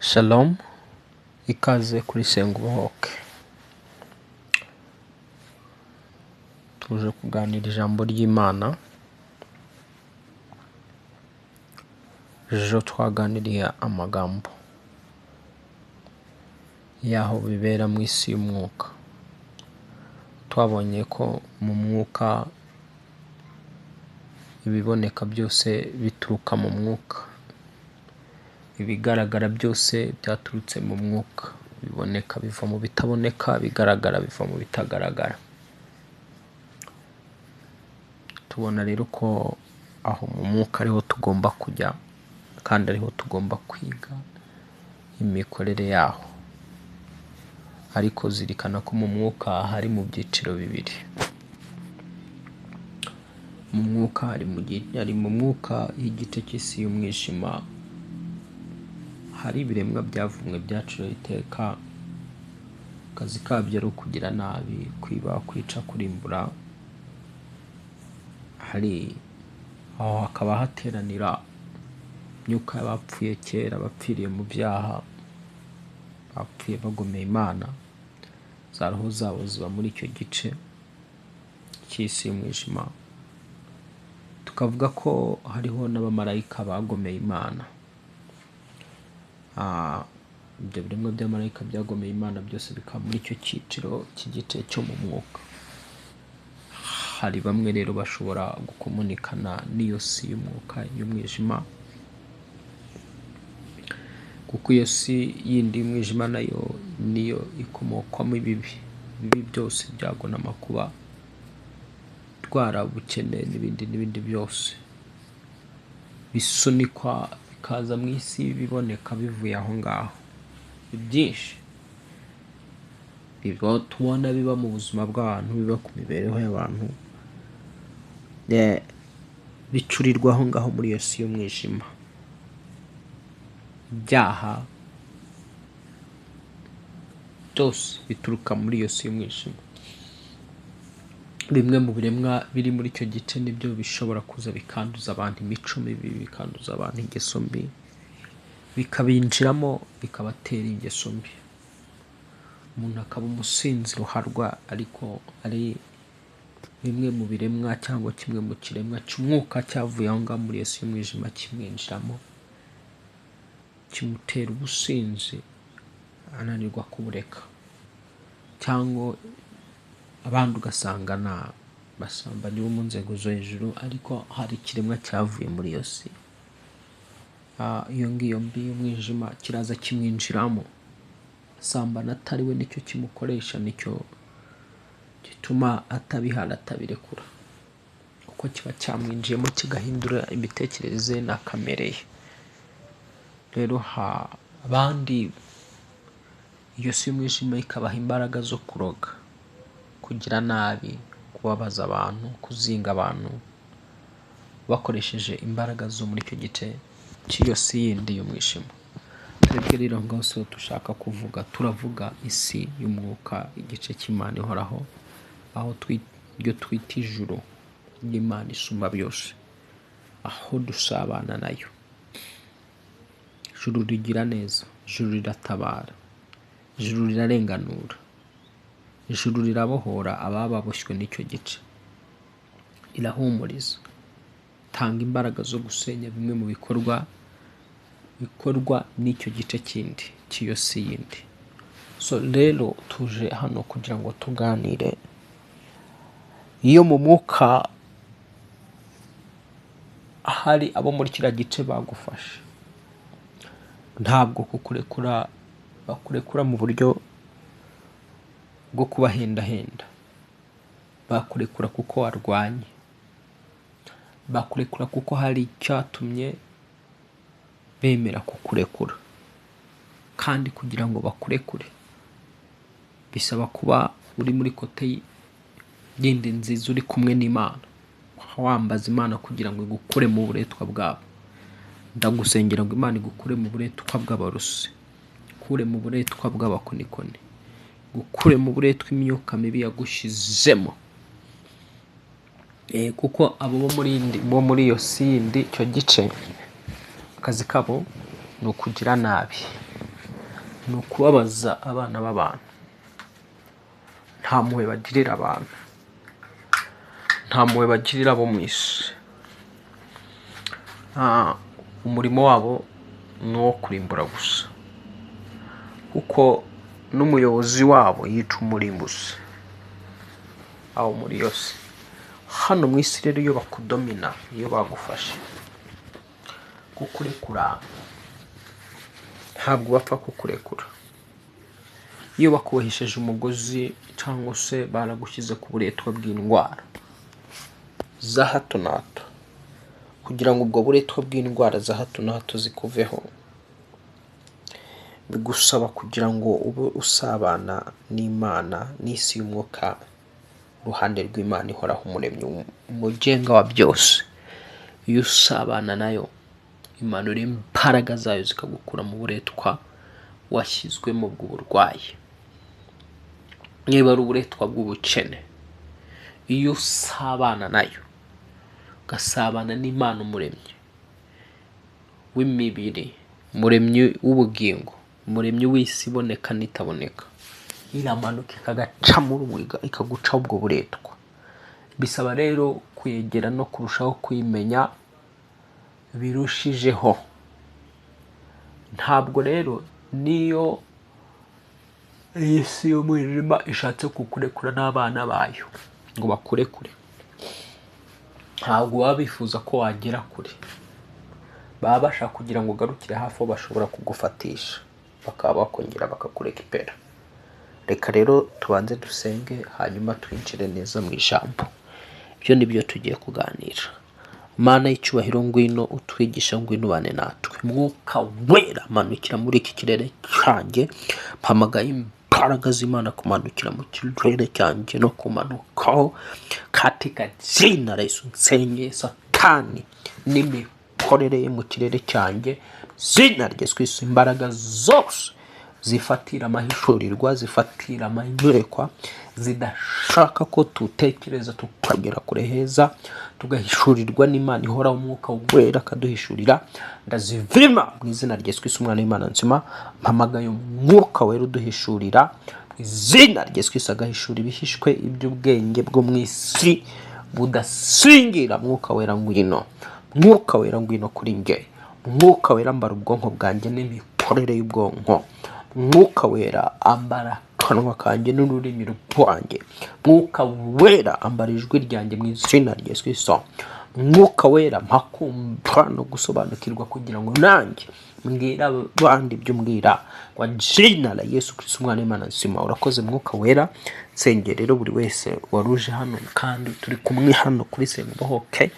Shalom, ikaze kuri Senga Ubohoke. Tuje kuganira ijambo ry'Imana. Ejo twaganiriye amagambo y'aho bibera mu isi y'umwuka. Twabonye ko mu mwuka ibiboneka byose bituruka mu mwuka. Ibigaragara byose byaturutse mu mwuka. Ibiboneka biva mu bitaboneka, ibigaragara biva mu bitagaragara. Tubona rero ko aho mu mwuka ariho tugomba kujya kandi ariho tugomba kwiga imikorere yaho. Ariko zirikana ko mu mwuka hari mu byiciro bibiri. Mu mwuka hari mu mwuka y'igice cy'isi y'umwijima, hari ibiremwa byavumwe byaciriwe iteka, akazi kabyo ari ukugira nabi, kwiba, kwica, kurimbura. Hari aho hakaba hateranira imyuka y'abapfuye kera, bapfiriye mu byaha, bapfuye bagomeye Imana, za roho zabo ziba muri icyo gice cy'isi y'umwijima. Tukavuga ko hariho n'abamarayika bagomeye Imana. Ibyo biremwa by'abamarayika byagomeye Imana byose bikaba muri icyo cyiciro cy'igice cyo mu mwuka. Hari bamwe rero bashobora gukomunikana n'iyo si y'umwuka y'umwijima, kuko iyo si yindi y'umwijima nayo niyo ikomokwamo ibibi, ibibi byose, ibyago n'amakuba, indwara, ubukene n'ibindi n'ibindi byose bisunikwa bikaza mu isi biboneka bivuye aho ngaho. Byinshi tubona biba mu buzima bw'abantu, biba ku mibereho y'abantu, bicurirwa aho ngaho muri iyo si y'umwijima. Ibyaha byose bituruka muri iyo si y'umwijima. Bimwe mu biremwa biri muri icyo gice nibyo bishobora kuza bikanduza abantu imico mibi, bikanduza abantu ingeso mbi, bikabinjiramo bikabatera ingeso mbi. Umuntu akaba umusinzi ruharwa, ariko ari bimwe mu biremwa cyangwa kimwe mu kiremwa cy'umwuka cyavuye aho ngaho muri iyo si y'umwijima kimwinjiramo, kimutera ubusinzi ananirwa kubureka, cyangwa abandi ugasanga ni abasambanyi bo mu nzego zo hejuru, ariko hari ikiremwa cyavuye muri iyo si, iyo ngiyo mbi y'umwijima kiraza kimwinjiramo, asambana atari we, nicyo kimukoresha, nicyo gituma atabihana, atabirekura, kuko kiba cyamwinjiyemo kigahindura imitekerereze na kamere ye. Rero abandi iyo si y'umwijima ikabaha imbaraga zo kuroga, kugira nabi, kubabaza abantu, kuzinga abantu, bakoresheje imbaraga zo muri icyo gice cy'iyo si yindi y'umwijima. Twebwe rero aho ngaho siho dushaka kuvuga, turavuga isi y'umwuka, igice cy'Imana ihoraho, aho iryo twita ijuru ry'Imana isumba byose, aho dusabana nayo. Ijuru rigira neza, ijuru riratabara, ijuru rirarenganura, ijuru rirabohora ababa baboshywe n'icyo gice, rirahumuriza, tanga imbaraga zo gusenya bimwe mu bikorwa bikorwa n'icyo gice kindi cy'iyo si yindi. So rero tuje hano kugira ngo tuganire iyo mu mwuka hari abo muri kiriya gice bagufashe, ntabwo kukurekura bakurekura mu buryo bwo kubahendahenda, bakurekura kuko warwanye, bakurekura kuko hari icyatumye bemera kukurekura. Kandi kugira ngo bakurekure bisaba kuba uri muri kote yindi nziza, uri kumwe n'Imana, wambaza Imana kugira ngo igukure mu buretwa bwabo. Ndagusengera ngo Imana igukure mu buretwa bw'abarusi, ikure mu buretwa bw'abakonikoni, igukure mu buretwa imyuka mibi yagushizemo. Kuko abo bo muri iyo si yindi, icyo gice, akazi kabo ni ukugira nabi. ni ukubabaza abana b'abantu. Nta mpuhwe bagirira abantu, nta mpuhwe bagirira abo mu isi. Umurimo wabo ni uwo kurimbura gusa, kuko n'umuyobozi wabo yica umurimbuzi aho muri yose. Hano mu isi rero, iyo bakudomina, iyo bagufashe kukurekura, ntabwo bapfa kukurekura. Iyo bakubohesheje umugozi cyangwa se baragushyize ku buretwa bw'indwara za hato na hato, kugira ngo ubwo buretwa bw'indwara za hato na hato zikuveho, bigusaba kugira ngo ube usabana n'Imana n'isi y'umwuka, uruhande rw'Imana ihoraho, Umuremyi, umugenga wa byose. Iyo usabana nayo, imanura imbaraga zayo zikagukura mu buretwa washyizwemo bw'uburwayi, niba ari uburetwa bw'ubukene. Iyo usabana nayo, ugasabana n'Imana, Umuremyi w'imibiri, Umuremyi w'ubugingo, Umuremyi w'isi iboneka n'itaboneka, iramanuka ikagacamo, ikagucaho ubwo buretwa. Bisaba rero kuyegera no kurushaho kuyimenya birushijeho. Ntabwo rero niyo iyi si y'umwijima ishatse kukurekura n'abana bayo ngo bakurekure, ntabwo baba bifuza ko wagera kure. Baba bashaka kugira ngo ugarukire hafi aho bashobora kugufatisha, bakaba bakongera bakakurekipera. Reka rero tubanze dusenge, hanyuma twinjire neza mu ijambo. Ibyo ni byo tugiye kuganira. Mana y'icyubahiro, ngwino utwigisha, ngwino ubane natwe. Mwuka Wera, manukira muri iki kirere cyanjye. Mpamagaye imbaraga z'Imana kumanukira mu kirere cyanjye no kumanukaho katika jina la Yesu. Nsengeye Satani n'imikorere ye mu kirere cyanjye, zina rya Yesu Kristo. Imbaraga zose zifatira amahishurirwa, zifatira amayerekwa, zidashaka ko tutekereza tukagera kure heza, tugahishurirwa n'Imana ihoraho, Umwuka Wera akaduhishurira, ndazivima mu izina rya Yesu Kristo, Umwana w'Imana nzima. Mpamagaye Umwuka Wera uduhishurira mu izina rya Yesu Kristo, agahishura ibihishwe, iby'ubwenge bwo mu isi budasingira. Mwuka Wera, ngwino. Mwuka Wera, ngwino kuri nge. Mwuka Wera, ambara ubwonko bwanjye n'imikorere y'ubwonko. Mwuka Wera, ambara akanwa kanjye n'ururimi rwanjye. Mwuka Wera, ambara ijwi ryanjye mu izina rya Yesu Kristo. Mwuka Wera, mpa kumva no gusobanukirwa kugira ngo nanjye mbwira abandi ibyo umbwira, kwa jina la Yesu Kristo, Umwana w'Imana nzima. Urakoze, Mwuka Wera. Nsengera rero buri wese waruje hano kandi turi kumwe hano kuri Sengobohoke,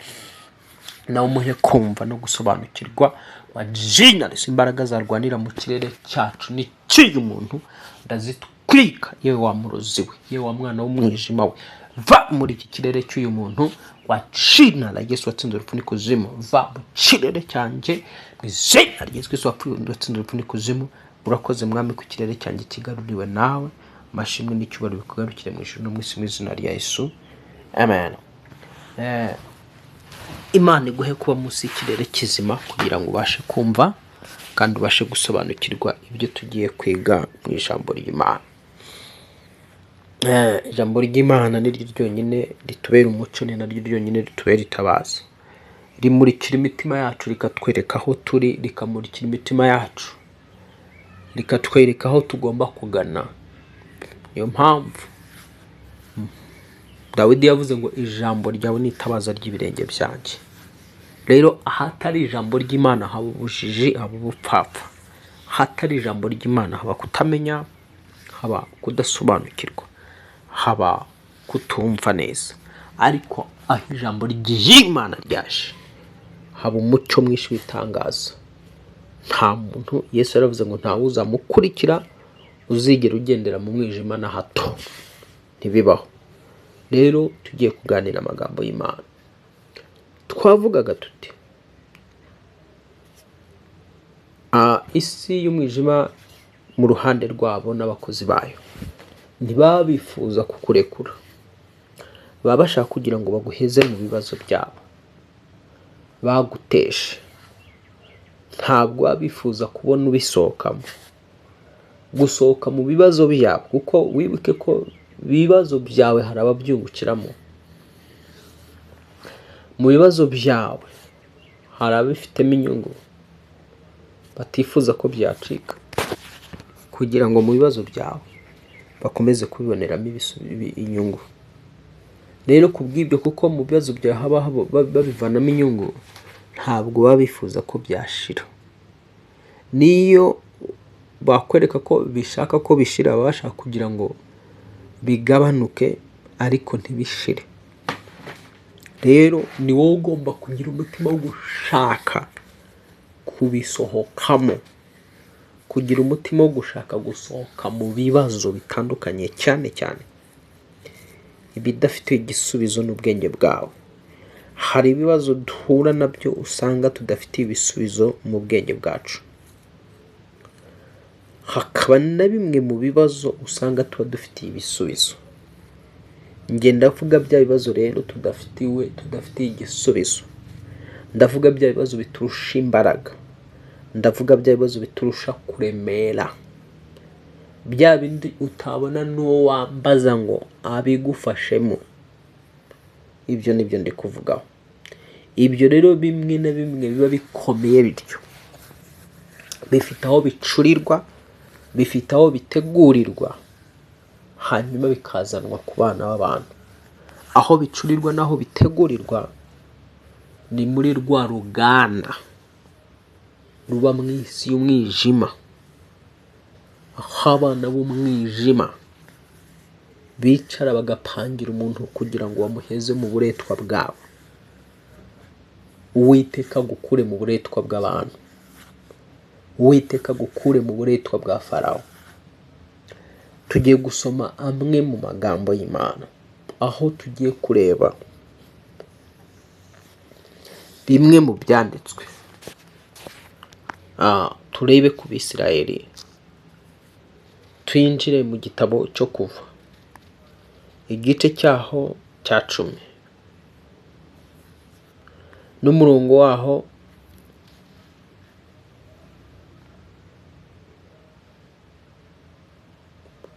nawe umuhe kumva no gusobanukirwa wa jina Yesu. Imbaraga zarwanira mu kirere cyacu n'icy'uyu muntu ndazitwika. Yewe wa murozi we, yewe wa mwana w'umwijima we, va muri iki kirere cy'uyu muntu wa jina la Yesu watsinze urupfu n'ikuzimu. Va mu kirere cyanjye mu izina rya Yesu Kristo wapfuye, watsinze urupfu n'ikuzimu. Urakoze, Mwami, ku kirere cyanjye kigaruriwe nawe. Amashimwe n'icyubahiro bikugarukire mu ijuru no mu isi, mu izina rya Yesu, amen. Imana iguhe kuba munsi y'ikirere kizima kugira ngo ubashe kumva kandi ubashe gusobanukirwa ibyo tugiye kwiga mu ijambo ry'Imana. Ijambo ry'Imana ni ryo ryonyine ritubera umucyo, ni naryo ryonyine ritubera itabaza, rimurikira imitima yacu, rikatwereka aho turi, rikamurikira imitima yacu, rikatwereka aho tugomba kugana. Niyo mpamvu Dawidi yavuze ngo: "Ijambo ryawe ni itabaza ry'ibirenge byanjye." Rero ahatari ijambo ry'Imana haba ubujiji, haba ubupfapfa. Ahatari ijambo ry'Imana haba kutamenya, haba kudasobanukirwa, haba kutumva neza. Ariko aho ijambo ry'Imana ryaje haba umucyo mwinshi w'itangaza. Nta muntu, Yesu yaravuze ngo ntawe uzamukurikira uzigera ugendera mu mwijima na hato, ntibibaho. Rero tugiye kuganira amagambo y'Imana. Twavugaga tuti isi y'umwijima mu ruhande rwabo n'abakozi bayo ntibaba bifuza kukurekura, baba bashaka kugira ngo baguheze mu bibazo byabo, baguteshe. Ntabwo baba bifuza kubona ubisohokamo. Gusohoka mu bibazo byabo, kuko wibuke ko ibibazo byawe hari ababyungukiramo. Mu bibazo byawe hari ababifitemo inyungu batifuza ko byacika, kugira ngo mu bibazo byawe bakomeze kubiboneramo inyungu. Rero ku bw'ibyo, kuko mu bibazo byawe haba babivanamo inyungu, ntabwo baba bifuza ko byashira. Niyo bakwereka ko bishaka ko bishira, baba bashaka kugira ngo bigabanuke ariko ntibishire. Rero ni wowe ugomba kugira umutima wo gushaka kubisohokamo, kugira umutima wo gushaka gusohoka mu bibazo bitandukanye, cyane cyane ibidafite igisubizo n'ubwenge bwawe. Hari ibibazo duhura nabyo usanga tudafitiye ibisubizo mu bwenge bwacu, hakaba na bimwe mu bibazo usanga tuba dufitiye ibisubizo. Njye ndavuga bya bibazo rero tudafitiye igisubizo, ndavuga bya bibazo biturusha imbaraga, ndavuga bya bibazo biturusha kuremera, bya bindi utabona n'uwo wambaza ngo abigufashemo. Ibyo nibyo ndi kuvugaho. Ibyo rero bimwe na bimwe biba bikomeye bityo, bifite aho bicurirwa, bifite aho bitegurirwa, hanyuma bikazanwa ku bana b'abantu. Aho bicurirwa n'aho bitegurirwa ni muri rwa ruganda ruba mu isi y'umwijima, aho abana b'umwijima bicara bagapangira umuntu kugira ngo bamuheze mu buretwa bwabo. Uwiteka agukure mu buretwa bw'abantu, Uwiteka agukure mu buretwa bwa Farawo. Tugiye gusoma amwe mu magambo y'Imana, aho tugiye kureba bimwe mu byanditswe. Turebe ku Bisirayeli, twinjire mu gitabo cyo Kuva, igice cyaho cya 10 n'umurongo waho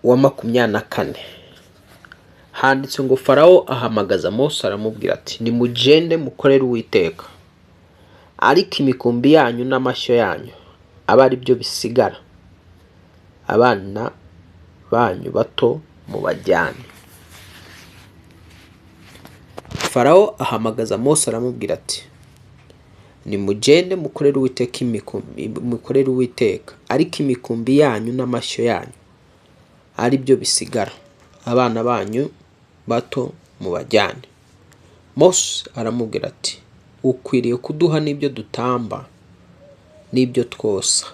wa 24. Handitse ngo Farawo ahamagaza Mose aramubwira ati, nimugende mukorere Uwiteka, ariko imikumbi yanyu n'amashyo yanyu abe ari byo bisigara, abana banyu bato mubajyane. Farawo ahamagaza Mose aramubwira ati, nimugende mukorere Uwiteka imikumbi, mukorere Uwiteka, ariko imikumbi yanyu n'amashyo yanyu ari byo bisigara, abana banyu bato mubajyane. Mose aramubwira ati, ukwiriye kuduha n'ibyo dutamba n'ibyo twosa,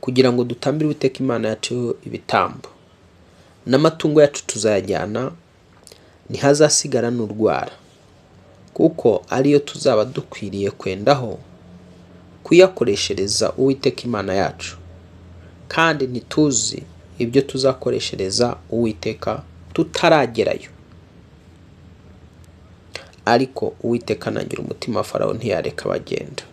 kugira ngo dutambire Uwiteka Imana yacu ibitambo, n'amatungo yacu tuzayajyana, ntihazasigara n'urwara, kuko ariyo tuzaba dukwiriye kwendaho kuyakoreshereza Uwiteka Imana yacu, kandi ntituzi ibyo tuzakoreshereza Uwiteka tutaragerayo. Ariko Uwiteka anangira umutima wa Farawo ntiyareka bagenda.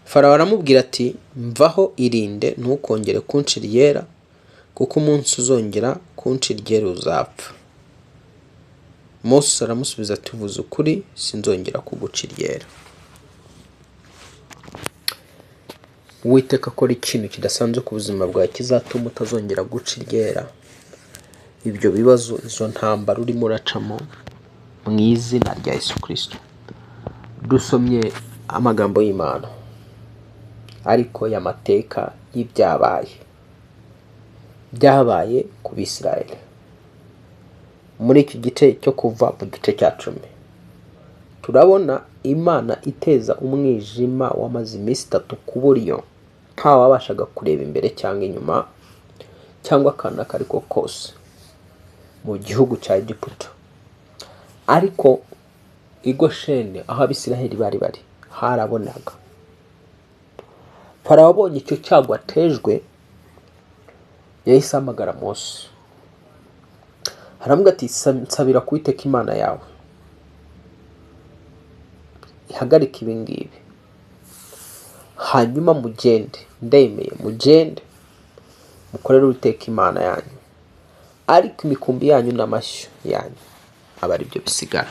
Farawo aramubwira ati, mvaho irinde, ntukongere kuncira iryera, kuko umunsi uzongera kuncira iryera uzapfa. Mose aramusubiza ati, uvuze ukuri, sinzongera kuguca iryera. Uwiteka akora ikintu kidasanzwe ku buzima bwawe kizatuma utazongera guca iryera. Ibyo bibazo, izo ntambara urimo uracamo, mu izina rya Yesu Kristo. Dusomye amagambo y'Imana, ariko y'amateka y'ibyabaye byabaye ku Bisirayeli. Muri iki gice cyo Kuva mu gice cya 10, turabona Imana iteza umwijima wamaze iminsi 3 ku buryo ntawabashaga kureba imbere cyangwa inyuma cyangwa akantu ako ariko kose mu gihugu cya Egiputa. Ariko i Gosheni aho Abisirayeli bari bari harabonaga. Farawo abonye icyo cyago atejwe, yahise ahamagara Mose aramubwira ati, nsabira ku Uwiteka Imana yawe ihagarike ibi ngibi. Hanyuma mugende, ndemeye mugende mukorere Uwiteka Imana yanyu, ariko imikumbi yanyu n'amashyo yanyu aba ari byo bisigara.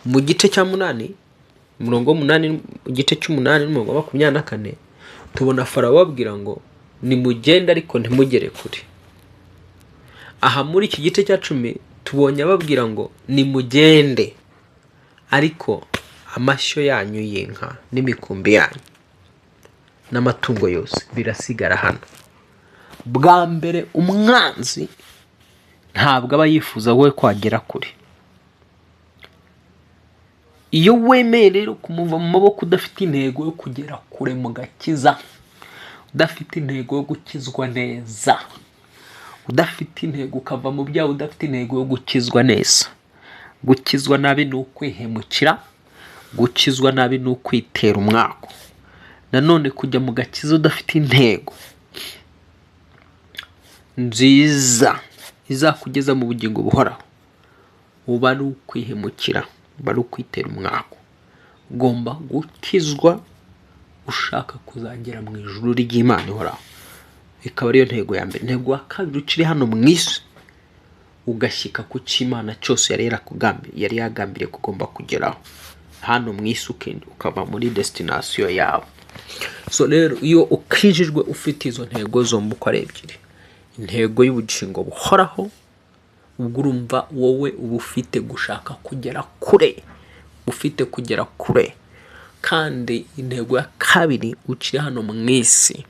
Mu gice cya 8, umurongo w'umunani, mu gice cy'umunani n'umurongo wa 24, tubona Farawo ababwira ngo nimugende ariko ntimugere kure. Aha muri iki gice cya 10 tubonye ababwira ngo nimugende ariko amashyo yanyu y'inka n'imikumbi yanyu n'amatungo yose birasigara hano. Bwa mbere umwanzi ntabwo aba yifuza wowe kwagera kure. Iyo wemeye rero kumuva mu maboko udafite intego yo kugera kure mu gakiza, udafite intego yo gukizwa neza, udafite intego, ukava mu byaha udafite intego yo gukizwa neza. Gukizwa nabi ni ukwihemukira, gukizwa nabi ni ukwitera umwaku. Nanone kujya mu gakiza udafite intego nziza izakugeza mu bugingo buhoraho, uba ari ukwihemukira, uba ari ukwitera umwaku. Ugomba gukizwa ushaka kuzagera mu ijuru ry'Imana ihoraho, ikaba ariyo ntego ya mbere. Intego ya kabiri, ukiri hano mu isi ugashyika ku cyo Imana cyose yari yagambiriye ko ugomba kugeraho hano mu isi, ukava muri destination yawe. So rero iyo ukijijwe ufite izo ntego zombi uko ari ebyiri, intego y'ubugingo buhoraho, ubwo urumva wowe uba ufite gushaka kugera kure, ufite kugera kure. Kandi intego ya kabiri, ukiri hano mu isi,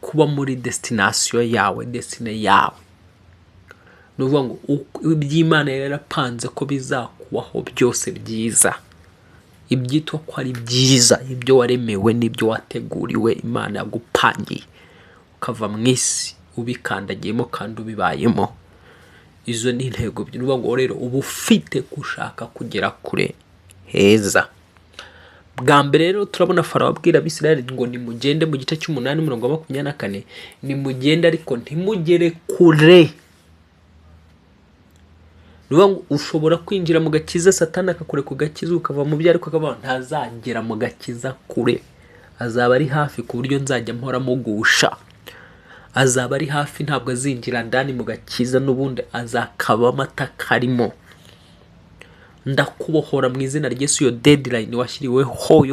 kuba muri destination yawe, destiny yawe, ni ukuvuga ngo iby'Imana yari yarapanze ko bizakubaho byose byiza, ibyitwa ko ari byiza, ibyo waremewe n'ibyo wateguriwe, Imana yagupangiye, ukava mu isi ubikandagiyemo kandi ubibayemo. Izo ni intego ebyiri. Ni ukuvuga ngo rero uba ufite gushaka kugera kure heza. Bwa mbere rero turabona Farawo abwira Abisirayeli ngo nimugende, mu gice cy'umunani umurongo wa 24, nimugende ariko ntimugere kure. Ni ukuvuga ngo ushobora kwinjira mu gakiza, Satani akakureka ugakiza, ukava mu byo, ariko akavuga ngo ntazagera mu gakiza kure, azaba ari hafi ku buryo nzajya mpora mugusha, azaba ari hafi, ntabwo azinjira ndani mu gakiza, n'ubundi azakabamo atakarimo. Ndakubohora mu izina rya Yesu. Iyo deadline washyiriweho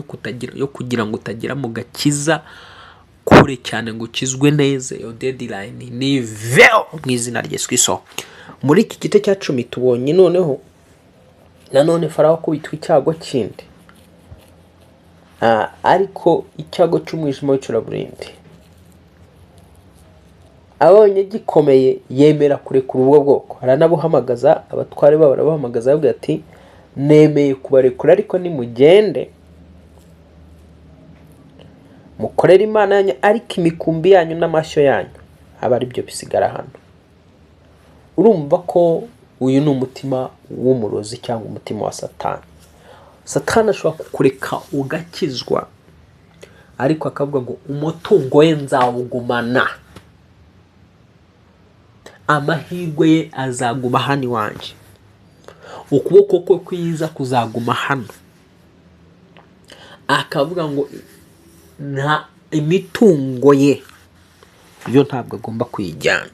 yo kugira ngo utagera mu gakiza kure cyane ngo ukizwe neza, iyo deadline ni veho mu izina rya Yesu Kristo. Muri iki gice cya 10 tubonye noneho nanone Farawo akubitwa icyago kindi, ariko icyago cy'umwijima w'icuraburindi. Abonye gikomeye yemera kurekura ubwo bwoko, aranabuhamagaza, abatware babo arabahamagaza, arababwira ati nemeye kubarekura ariko nimugende mukorere Imana yanyu, ariko imikumbi yanyu n'amashyo yanyu aba ari byo bisigara hano. Urumva ko uyu ni umutima w'umurozi cyangwa umutima wa Satani. Satani ashobora kukureka ugakizwa, ariko akavuga ngo umutungo we nzawugumana, amahirwe ye azaguma hano iwanjye, ukuboko kwe kwiza kuzaguma hano. Akavuga ngo nta imitungo ye yo ntabwo agomba kuyijyana.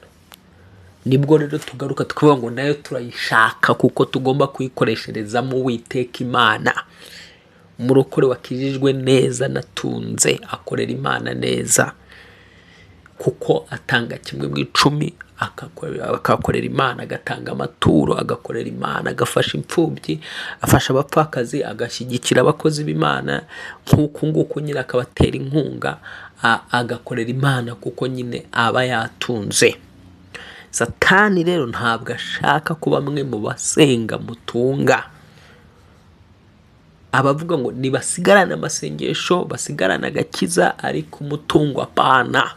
Nibwo rero tugaruka tukavuga ngo nayo turayishaka kuko tugomba kuyikoresherezamo Uwiteka Imana. Umurokore wakijijwe neza anatunze akorera Imana neza, kuko atanga kimwe mu icumi, akakorera Imana, agatanga amaturo, agakorera Imana, agafasha imfubyi, afasha abapfakazi, agashyigikira abakozi b'Imana nk'uku nguku nyine, akabatera inkunga, agakorera Imana kuko nyine aba yatunze. Satani rero ntabwo ashaka ko bamwe mu basenga mutunga. Abavuga ngo nibasigarane amasengesho, basigarane agakiza, ariko umutungo apana.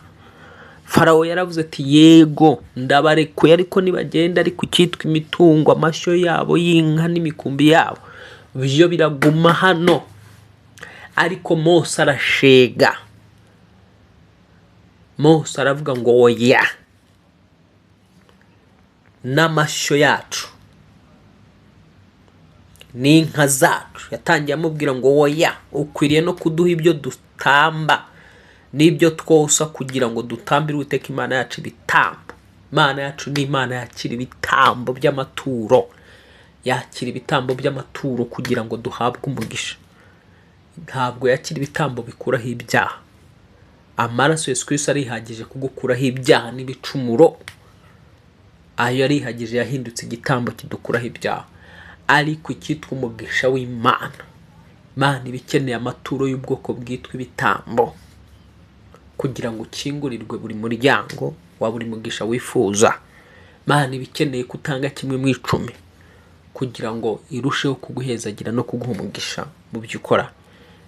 Farawo yaravuze ati yego ndabarekuye, ariko nibagenda, ariko icyitwa imitungo, amashyo yabo y'inka n'imikumbi yabo byo biraguma hano. Ariko Mose arashega, Mose aravuga ngo oya, n'amashyo yacu N'inka zacu. Yatangiye amubwira ngo: "Woya, ukwiriye no kuduha ibyo dutamba n'ibyo twosa kugira ngo dutambire Uwiteka Imana yacu ibitambo." Imana yacu ni Imana yakira ibitambo by'amaturo, yakira ibitambo by'amaturo kugira ngo duhabwe umugisha. Ntabwo yakira ibitambo bikuraho ibyaha. Amaraso Yesu Kristo arihagije kugukuraho ibyaha n'ibicumuro. Ayo arihagije, yahindutse igitambo kidukuraho ibyaha. Ariko icyitwa umugisha w'Imana, Imana iba ikeneye amaturo y'ubwoko bwitwa ibitambo kugira ngo ukingurirwe buri muryango wa buri mugisha wifuza. Imana iba ikeneye ko utanga kimwe mu icumi kugira ngo irusheho kuguhezagira no kuguha umugisha mu byo ukora.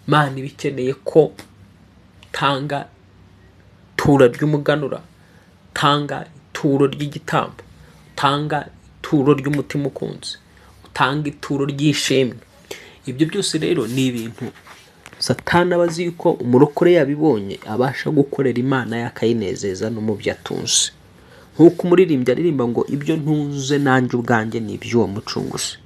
Imana iba ikeneye ko tanga ituro ry'umuganura, tanga ituro ry'igitambo, tanga ituro ry'umutima ukunze, utanga ituro ry'ishimwe. Ibyo byose rero ni ibintu Satani aba azi yuko umurokore yabibonye abasha gukorera Imana ye, akayinezeza no mu byo atunze, nk'uko umuririmbyi aririmba ngo: "Ibyo ntunze nanjye ubwanjye ni iby'uwo mucunguzi."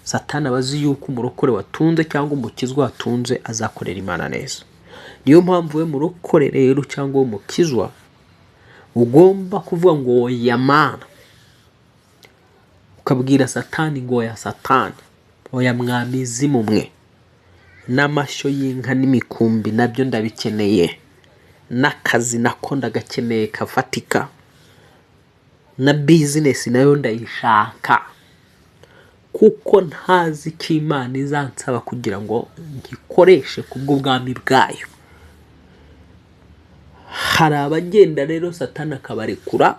Satani aba azi yuko umurokore watunze cyangwa umukizwa watunze azakorera Imana neza. Niyo mpamvu we murokore rero cyangwa we mukizwa ugomba kuvuga ngo: "Oya Mana," ukabwira Satani ngo: "Oya Satani, oya mwamizimu mwe, n'amashyo y'inka n'imikumbi nabyo ndabikeneye, n'akazi nako ndagakeneye kafatika, na business nayo ndayishaka, kuko ntazi icyo Imana izansaba kugira ngo ngikoreshe kubw'ubwami bwayo." Hari abagenda rero Satani akabarekura,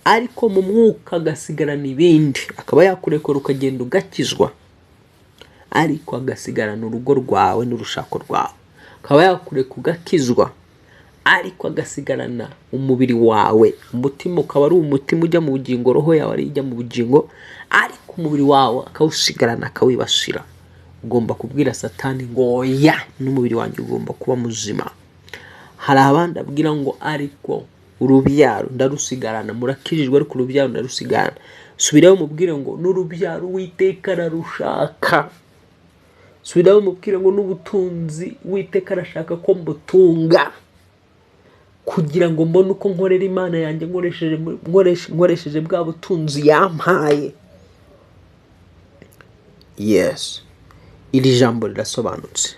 ariko mu mwuka agasigarana ibindi. Akaba yakurekura ukagenda ugakizwa, ariko agasigarana urugo rwawe n'urushako rwawe. Akaba yakureka ugakizwa, ariko agasigarana umubiri wawe. Umutima ukaba ari umutima ujya mu bugingo, roho yawe ari ijya mu bugingo, ariko umubiri wawe akawusigarana, akawibasira. Ugomba kubwira Satani ngo: "Oya, n'umubiri wanjye ugomba kuba muzima." Hari abandi abwira ngo: "Ariko urubyaro ndarusigarana. Murakijijwe, ariko urubyaro ndarusigarana." Subirayo mubwire ngo: "N'urubyaro Uwiteka ararushaka." Subirayo mubwire ngo: "N'ubutunzi Uwiteka arashaka ko mbutunga kugira ngo mbone uko nkorera Imana yanjye nkoresheje bwa butunzi yampaye." Yes, iri jambo rirasobanutse.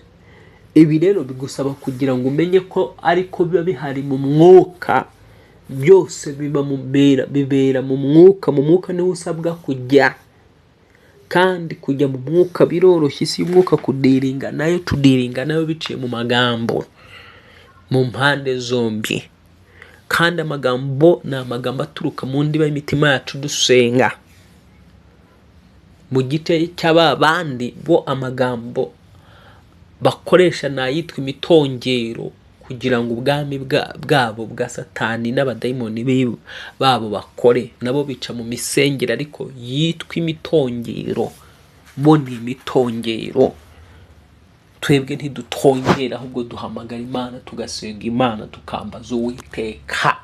Ibi rero bigusaba kugira ngo umenye ko ariko biba bihari mu mwuka. Byose biba mu bibera mu mwuka. Mu mwuka niho usabwa kujya, kandi kujya mu mwuka biroroshye. Isi y'umwuka kudealinga nayo, tudealinga nayo biciye mu magambo mu mpande zombi, kandi amagambo ni amagambo aturuka mu ndiba y'imitima yacu dusenga. Mu gice cy'aba bandi bo, amagambo bakoresha ni ayitwa imitongero kugira ngo ubwami bwabo bwa Satani n'abadayimoni babo bakore. Nabo bica mu misengere, ariko yitwa imitongero. Bo ni imitongero. Twebwe ntidutongera, ahubwo duhamagara Imana, tugasenga Imana, tukambaza Uwiteka.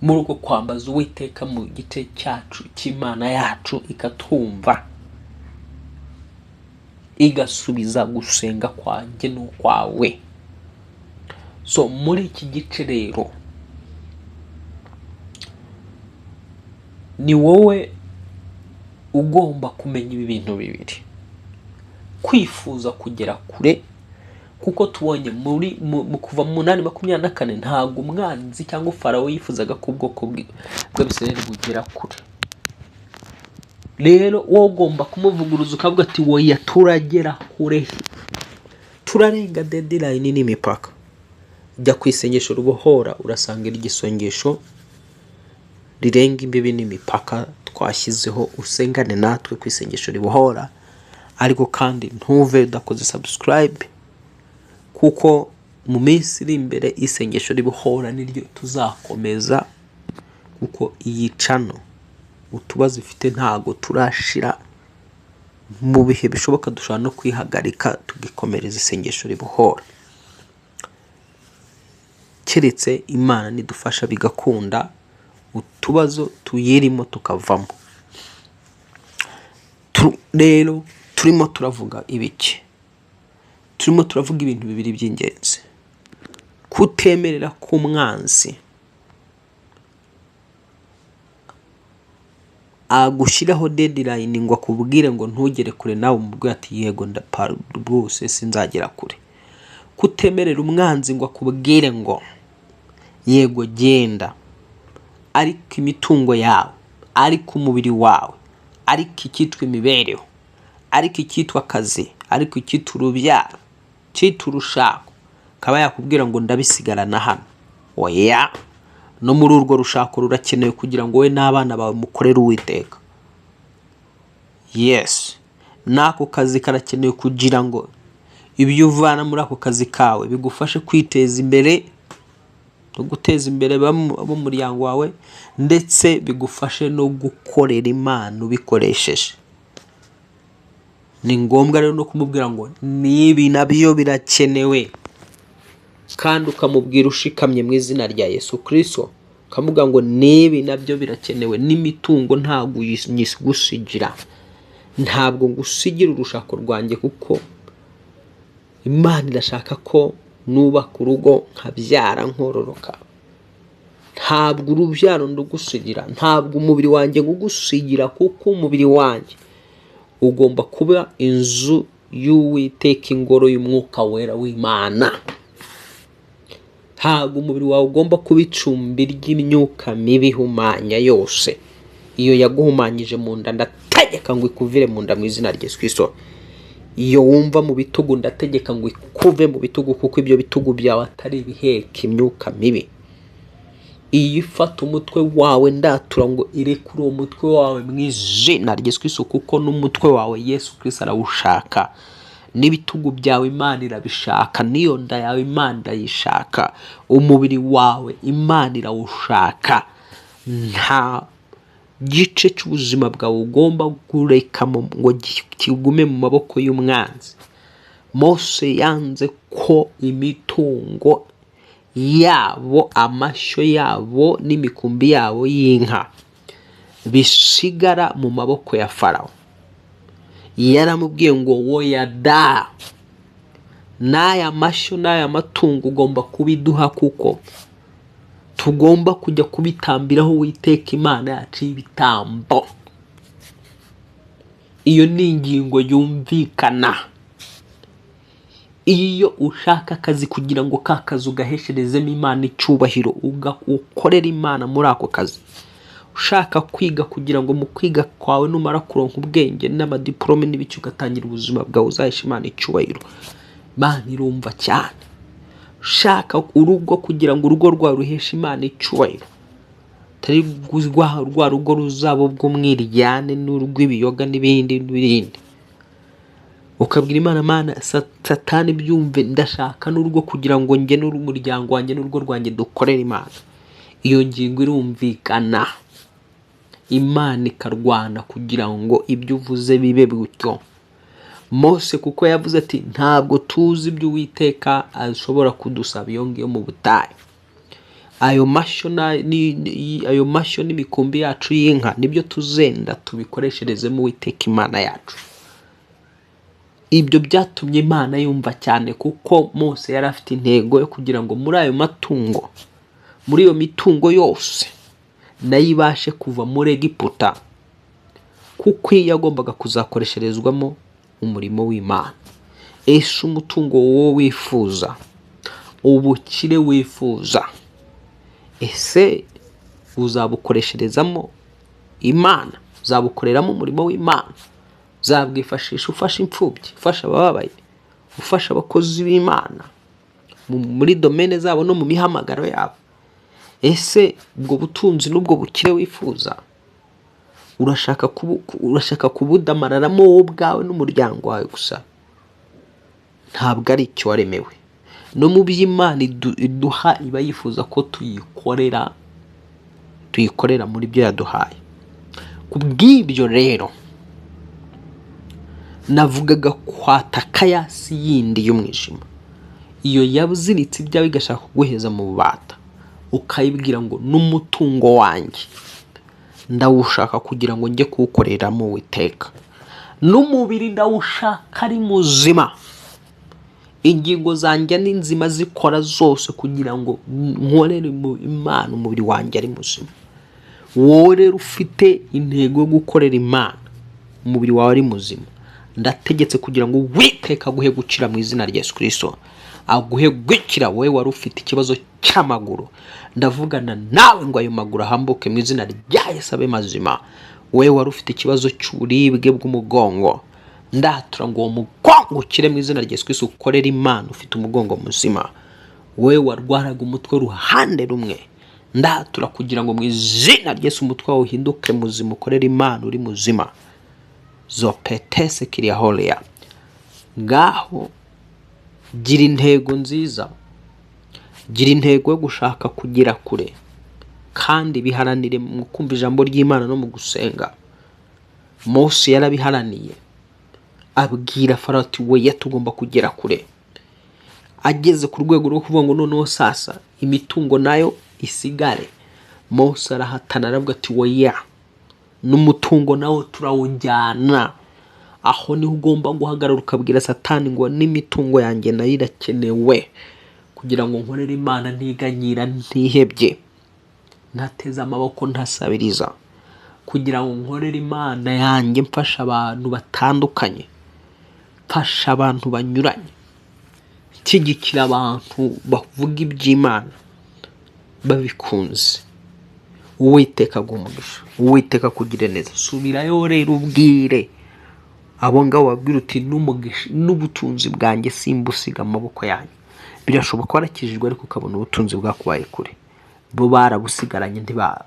Muri uko kwambaza Uwiteka mu gice cyacu cy'Imana yacu, ikatwumva, igasubiza gusenga kwanjye n'ukwawe. So muri iki gice rero ni wowe ugomba kumenya ibi bintu bibiri: kwifuza kugera kure, kuko tubonye muri mu kuva mu 8:24, ntabwo umwanzi cyangwa Farawo yifuzaga ko ubwoko bw'Abisirayeli bugera kure. Rero wowe ugomba kumuvuguruza, ukavuga ati: "Woya, turagera kure, turarenga deadline n'imipaka." Jya ku isengesho rubohora, urasanga iryo isengesho rirenga imbibi n'imipaka twashyizeho. Usengane natwe ku isengesho ribohora. Ariko kandi ntuve udakoze subscribe, kuko mu minsi iri imbere isengesho ribohora niryo tuzakomeza, kuko iyi channel utubazo ifite ntago turashira. Mu bihe bishoboka dushobora no kwihagarika tugikomereza isengesho ribohora, keretse Imana nidufasha bigakunda, utubazo tuyirimo tukavamo. Turi Rero turimo turavuga ibiki? Turimo turavuga ibintu bibiri by'ingenzi: kutemerera k'umwanzi agushyiraho deadline ngo akubwire ngo ntugere kure, nawe umubwire ati: "Yego, ndapa rwose, sinzagera kure." Kutemerera umwanzi ngo akubwire ngo: "Yego, genda, ariko imitungo yawe, ariko umubiri wawe, ariko icyitwa imibereho, ariko icyitwa akazi, ariko icyitwa urubyaro, cyitwa urushako," akaba yakubwira ngo: "Ndabisigarana hano." Oya, no muri urwo rushako rurakenewe kugira ngo wowe n'abana bawe mukorere Uwiteka. Yes, n'ako kazi karakenewe kugira ngo ibyo uvana muri ako kazi kawe bigufashe kwiteza imbere no guteza imbere ab'umuryango wawe, ndetse bigufashe no gukorera Imana ubikoresheje. Ni ngombwa rero no kumubwira ngo n'ibi nabyo birakenewe, kandi ukamubwira ushikamye mu izina rya Yesu Kirisito, ukamubwira ngo n'ibi nabyo birakenewe, n'imitungo ntabwo uyigusigira, ntabwo ngusigira urushako rwanjye, kuko Imana irashaka ko nubaka urugo, nkabyara, nkororoka. Ntabwo urubyaro ndugusigira, ntabwo umubiri wanjye ngugusigira, kuko umubiri wanjye ugomba kuba inzu y'Uwiteka, ingoro y'Umwuka Wera w'Imana. Ntabwo umubiri wawe ugomba kuba icumbi ry'imyuka mibi ihumanya yose. Iyo yaguhumanyije mu nda, ndategeka ngo ikuvire mu nda mu izina rya Yesu Kristo. Iyo wumva mu bitugu, ndategeka ngo ikuve mu bitugu, kuko ibyo bitugu byawe atari ibiheka imyuka mibi. Iyo ifata umutwe wawe, ndatura ngo irekure uwo mutwe wawe mu izina rya Yesu Kristo, kuko n'umutwe wawe Yesu Kristo arawushaka, n'ibitugu byawe Imana irabishaka, n'iyo nda yawe Imana irayishaka, umubiri wawe Imana irawushaka. Nta gice cy'ubuzima bwawe ugomba kureka ngo kigume mu maboko y'umwanzi. Mose yanze ko imitungo yabo, amashyo yabo n'imikumbi yabo y'inka bisigara mu maboko ya Farawo. Yaramubwiye ngo: "Woya da, n'aya mashyo n'aya matungo ugomba kubiduha, kuko tugomba kujya kubitambiraho Uwiteka Imana yacu y'ibitambo." Iyo ni ingingo yumvikana. Iyo ushaka akazi kugira ngo ka kazi ugahesherezemo Imana icyubahiro, ukorere Imana muri ako kazi, ushaka kwiga kugira ngo mu kwiga kwawe numara kuronka ubwenge n'amadiporome n'ibiki, ugatangira ubuzima bwawe, uzahesha Imana icyubahiro, Imana irumva cyane. Ushaka urugo kugira ngo urugo rwawe ruheshe Imana icyubahiro, atari rwa rugo ruzaba ubw'umwiryane n'urw'ibiyoga n'ibindi n'ibindi, ukabwira Imana: "Mana, Satani byumve, ndashaka n'urugo kugira ngo njye n'umuryango wanjye n'urugo rwanjye dukorere Imana." Iyo ngingo irumvikana, Imana ikarwana kugira ngo ibyo uvuze bibe gutyo. Mose kuko yavuze ati: "Ntabwo tuzi ibyo Uwiteka ashobora kudusaba iyo ngiyo mu butayu. Ayo mashyo n'imikumbi yacu y'inka nibyo tuzenda tubikoresherezemo Uwiteka Imana yacu." Ibyo byatumye Imana yumva cyane, kuko Mose yari afite intego yo kugira ngo muri ayo matungo, muri iyo mitungo yose, nayo ibashe kuva muri Egiputa, kuko iyo yagombaga kuzakoresherezwamo umurimo w'Imana. Ese umutungo wowe wifuza, ubukire wifuza, ese uzabukoresherezamo Imana? Uzabukoreramo umurimo w'Imana? Uzabwifashisha ufasha imfubyi, ufasha abababaye, ufasha abakozi b'Imana muri domaine zabo no mu mihamagaro yabo? Ese ubwo butunzi n'ubwo bukire wifuza, urashaka kubudamararamo wowe ubwawe n'umuryango wawe gusa? Ntabwo ari icyo waremewe. No mu byo Imana iduha, iba yifuza ko tuyikorera muri byo yaduhaye. Ku bw'ibyo rero navugaga kwataka yasi yindi y'umwijima, iyo yaziritse ibyawe igashaka kuguheza mu bubata, ukayibwira ngo: "N'umutungo wanjye ndawushaka kugira ngo njye kuwukoreramo Uwiteka, N'umubiri ndawushaka ari muzima, ingingo zanjye ni nzima zikora zose kugira ngo nkorere Imana umubiri wanjye ari muzima. Wowe rero ufite intego yo gukorera Imana umubiri wawe ari muzima, ndategetse kugira ngo Uwiteka aguhe gukira mu izina rya Yesu Kristo, aguhe gukira. Wowe wari ufite ikibazo cy'amaguru, ndavugana nawe ngo ayo maguru ahambuke mu izina rya Yesu abe mazima. Wowe wari ufite ikibazo cy'uburibwe bw'umugongo, ndatura ngo uwo mugongo ukire mu izina rya Yesu Kristo, ukorere Imana ufite umugongo muzima. Wowe warwaraga umutwe uruhande rumwe, ndatura kugira ngo mu izina rya Yesu umutwe wawe uhinduke muzima, ukorere Imana uri muzima. Zopetese kiriya horeya. Ngaho gira intego nziza, gira intego yo gushaka kugera kure, kandi biharanire mu kumva ijambo ry'Imana no mu gusenga. Mose yarabiharaniye, abwira Farawo ati weya tugomba kugera kure. Ageze ku rwego rwo kuvuga ngo noneho sasa imitungo nayo isigare, Mose arahatana aravuga ati weya n'umutungo nawo turawujyana. Aho niho ugomba guhagarara ukabwira Satani ngo n'imitungo yanjye nayo irakenewe kugira ngo nkorere Imana ntiganyira, ntihebye, ntateze amaboko, ntasabiriza, kugira ngo nkorere Imana yanjye mfasha abantu batandukanye, mfasha abantu banyuranye, nshyigikira abantu bavuga iby'Imana babikunze. Uwiteka aguhe umugisha, Uwiteka akugire neza. Subirayo rero ubwire abo ngabo, babwire uti n'umugisha n'ubutunzi bwanjye simbusiga amaboko yanyu. Birashoboka warakijijwe ariko ukabona ubutunzi bwakubaye kure, bo barabusigaranye,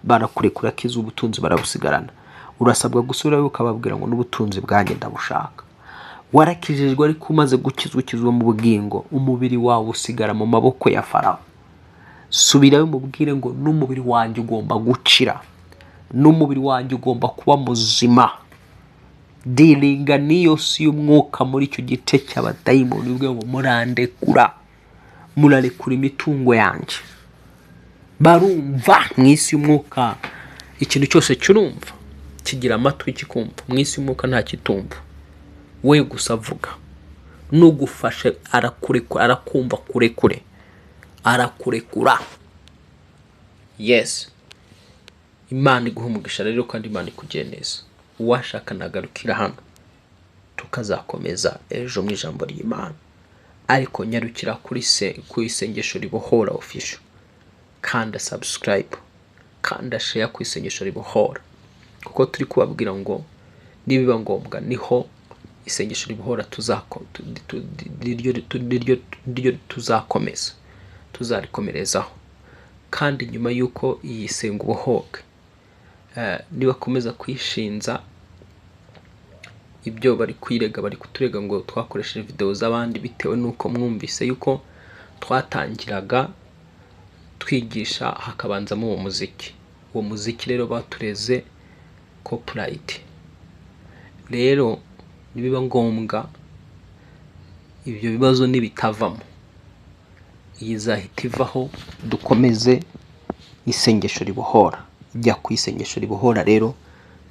barakurekura akiza ubutunzi barabusigarana. Urasabwa gusubirayo ukababwira ngo n'ubutunzi bwanjye ndabushaka. Warakijijwe ariko umaze gukizwa ukizwa mu bugingo, umubiri wawe usigara mu maboko ya Farawo. Subirayo umubwire ngo n'umubiri wanjye ugomba gukira, n'umubiri wanjye ugomba kuba muzima. Diringa n'iyo si y'umwuka muri icyo gice cy'abadayimoni, ubwe ngo murandekura, murarekura imitungo yanjye. Barumva mu isi y'umwuka, ikintu cyose kirumva, kigira amatwi kikumva. Mu isi y'umwuka nta kitumva, we gusa avuga n'ugufashe arakurekura, arakumva kurekure, arakurekura. Yes, Imana iguha umugisha rero, kandi Imana ikugire neza. Uwashaka nagarukira hano, tukazakomeza ejo mu ijambo ry'Imana, ariko nyarukira kuri se ku Isengesho Ribohora Official, kanda subscribe, kanda share ku Isengesho Ribohora, kuko turi kubabwira ngo nibiba ngombwa niho Isengesho Ribohora tuzako niryo tuzakomeza, tuzarikomerezaho. Kandi nyuma y'uko iyi Senga Ubohoke nibakomeza kuyishinza ibyo bari kwirega, bari kuturega ngo twakoresheje videwo z'abandi, bitewe n'uko mwumvise yuko twatangiraga twigisha hakabanzamo uwo muziki. Uwo muziki rero batureze copyright. Rero nibiba ngombwa ibyo bibazo nibitavamo, iyi izahita ivaho dukomeze Isengesho Ribohora. Jya ku Isengesho Ribohora rero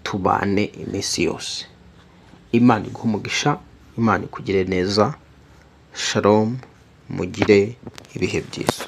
tubane iminsi yose. Imana iguhe umugisha, Imana ikugire neza. Shalom, mugire ibihe byiza.